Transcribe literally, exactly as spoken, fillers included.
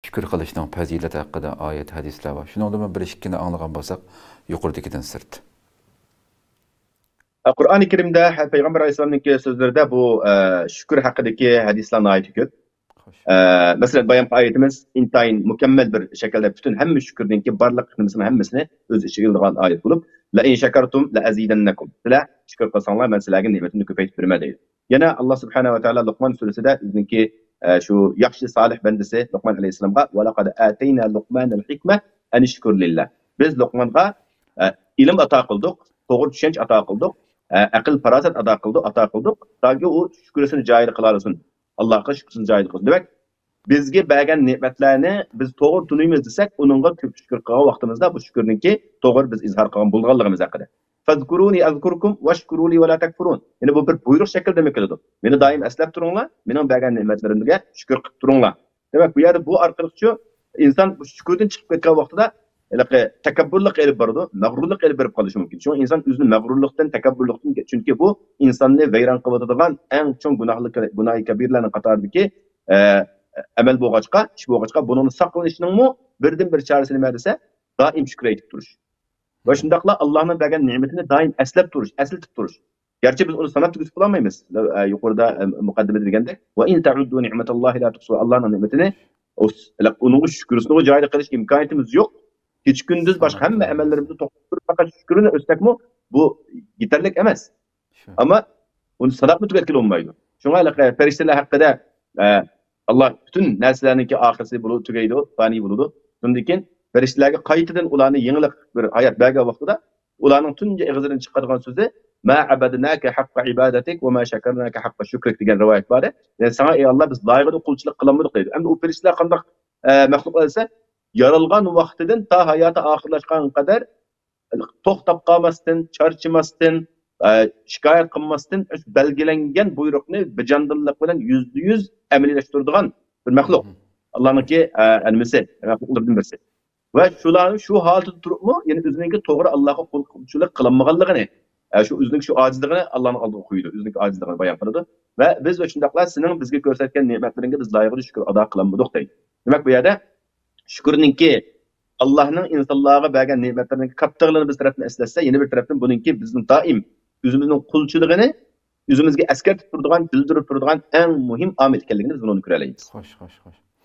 شۈكۈر قىلىشنىڭ پەزىلىتى ھەققىدە ئايەت، ھەدىسلەر بار. شۇنىڭدىنمۇ بىر ئىككىنى ئاڭلىغان بولساق، يۇقىرىدىكىدىن سىرت. قۇرئانى كەرىمدە پەيغەمبەر ئەلەيھىسسالامنىڭكى سۆزلىرىدە بۇ ئە، شۈكۈر ھەققىدىكى ھەدىسلەر ناھايىتى كۆپ. ئە، مەسىلەن، بايامقى ئايىتىمىز ئىنتايىن مۇكەممەل بىر شەكىلدە پۈتۈن ھەممە شۈكۈرنىڭكى بارلىق نېمىسىنى ھەممىسىنى ئۆز ئىچىگە ئېلىدىغان ئايەت بولۇپ، لەئىن شەكەرتۇم لەئەزىدەننەكۇم. سىلەر شۈكۈر قىلساڭلار، مەن سىلەرگە نېمىتىمنى كۆپەيتىپ بېرىمەن دەيدۇ. يەنە ئاللا سۇبھانەھۇ ۋە تائالا لۇقمان سۈرىسىدە ئۆزىنىڭكى ئە، شۇ ياخشى سالىھ بەندىسى لۇقمان ئەلەيھىسسالامغا ۋەلەقەد ئاتەينا لۇقمانەل ھىكمە ئەنىشكۇر لىللا. بىز لۇقمانغا ئە، ئىلىم ئاتا قىلدۇق، توغرا چۈشەنچە ئاتا قىلدۇق، ئە، ئەقىل پاراسەت ئاتا قىلدۇق، ئاتا قىلدۇق. تاكى ئۇ شۈكرىسىنى جايىدا قىلالىسۇن. ئاللاغا شۈكرىسىنى جايىدا قىلسۇن. دېمەك، بىزگە بەرگەن نېمەتلەرنى بىز توغرا تونۇيمىز دېسەك، ئۇنىڭغا كۆپ شۈكۈر قىلغان ۋاقتىمىزدا بۇ شۈكۈرنىڭكى توغرا بىز ئىزھار قىلغان بولغانلىقىمىز ھەققىدە. فەزكۇرۇنى ئەزكۇركۇم ۋەشكۇرۇلى ۋەلا تەكفۇرۇن. يەنى بۇ بىر بۇيرۇق شەكلىدىمۇ كېلىدۇ. مېنى دائىم ئەسلەپ تۇرۇڭلار، مېنىڭ بەرگەن نېمەتلىرىمگە شۈكۈر قىلىپ تۇرۇڭلار. دېمەك، بۇ يەردە بۇ ئارقىلىقچۇ ئىنسان بۇ شۈكۈردىن چىقىپ كەتكەن ۋاقتىدا ھېلىقى تەكەببۇرلۇققا ئېلىپ بارىدۇ، مەغرۇرلۇققا ئېلىپ بېرىپ قالىشى مۇمكىن. شۇڭا ئىنسان ئۆزىنى مەغرۇرلۇقتىن، تەكەببۇرلۇقتىن، چۈنكى بۇ ئىنساننى ۋەيران قىلىۋاتىدىغان ئەڭ چوڭ گۇناھلىق، گۇناھى كەبىرلەرنىڭ قاتارىدىكى ئە، ئەمەل بولغاچقا، ئىش بولغاچقا، بۇنىڭدىن ساقلىنىشنىڭمۇ بىردىن بىر چارىسى نېمە دېسە، دائىم شۈكۈر ئېيتىپ تۇرۇش. ۋە شۇنداقلا ئاللانىڭ بەرگەن نېمىتىنى دائىم ئەسلەپ تۇرۇش، ئەسلىتىپ تۇرۇش. گەرچە بىز ئۇنى ساناپ تۈگىتىپ بولالمايمىز. ئە، يۇقىرىدا ئە، مۇقەددىمىدە دېگەندەك، ۋە ئىن تەئۇددۇ نىئمەتاللاھى لا تۇھسۇھا. ئاللانىڭ نېمىتىنى، ئۇ، ئۇنىڭغا شۈكرىسىنىغۇ جايىدا قىلىش ئىمكانىيىتىمىز يوق. كېچە كۈندۈز باشقا ھەممە ئەمەللىرىمىزنى توختىتىپ پەقەت شۈكرىنى ئۆتسەكمۇ، بۇ يېتەرلىك ئەمەس. ئەمما ئۇنى ساناپمۇ تۈگەتكىلى بولمايدۇ. شۇڭا ھېلىقى پەرىشتىلەر ھەققىدە، ئە، ئاللا پۈتۈن نەرسىلەرنىڭكى ئاخىرسى بولىدۇ، تۈگەيدۇ، پانىي بولىدۇ. شۇندىن كېيىن پەرىشتىلەرگە قايتىدىن ئۇلارنى يېڭىلىق بىر ھايات بەرگەن ۋاقتىدا ئۇلارنىڭ تۇنجى ئېغىزىدىن چىقىدىغان سۆزى ما ئەبەدناكە ھەققە ئىبادەتىك ۋە ما شەكەرناكە ھەققە شۈكرىك دېگەن رىۋايەت بار. يەنى ساڭا ئەي ئاللا بىز لايىقىدا قۇلچىلىق قىلالمىدۇق دەيدۇ. ئەمدى ئۇ پەرىشتىلەر قانداق ئە، مەخلۇقلار دېسە، يارالغان ۋاقتىدىن تا ھاياتى ئاخىرلاشقانغا قەدەر توختاپ قالماستىن، چارچىماستىن، ئە، شىكايەت قىلماستىن، بەلگىلەنگەن بۇيرۇقنى بىجاندىللىق بىلەن يۈزدە يۈز ئەمەلىيلەشتۈرىدىغان بىر مەخلۇق. ئاللانىڭكى ئە، نېمىسى، مەخلۇقلىرىدىن بىرسى. ۋە شۇلار شۇ ھالىتىدە تۇرۇپمۇ، يەنى ئۆزىنىڭكى توغرا ئاللاغا قۇلچىلىق قىلالمىغانلىقىنى، ئە، شۇ ئۆزىنىڭكى شۇ ئاجىزلىقىنى ئاللانىڭ ئالدىغا قويىدۇ، ئۆزىنىڭكى ئاجىزلىقىنى بايان قىلىدۇ. ۋە بىز ۋە شۇنداقلا سېنىڭ بىزگە كۆرسەتكەن نېمەتلىرىڭگە بىز لايىقىدا شۈكۈر ئادا قىلالمىدۇق دەيدۇ. دېمەك، بۇ يەردە شۈكۈرنىڭكى ئاللانىڭ ئىنسانلارغا بەرگەن نېمەتلىرىنىڭ كاتتىلىقىنى بىر تەرەپتىن ئەسلەتسە، يەنە بىر تەرەپتىن بۇنىڭكى بىزنىڭ دائىم ئۆزىمىزنىڭ قۇلچىلىقىنى ئۆزىمىزگە ئەسكەرتىپ تۇرىدىغان، بىلدۈرۈپ تۇرىدىغان ئەڭ مۇھىم ئامىل ئىكەنلىكىنى بىز بۇنىڭدىن كۆرەلەيمىز. خوش، خوش، خوش.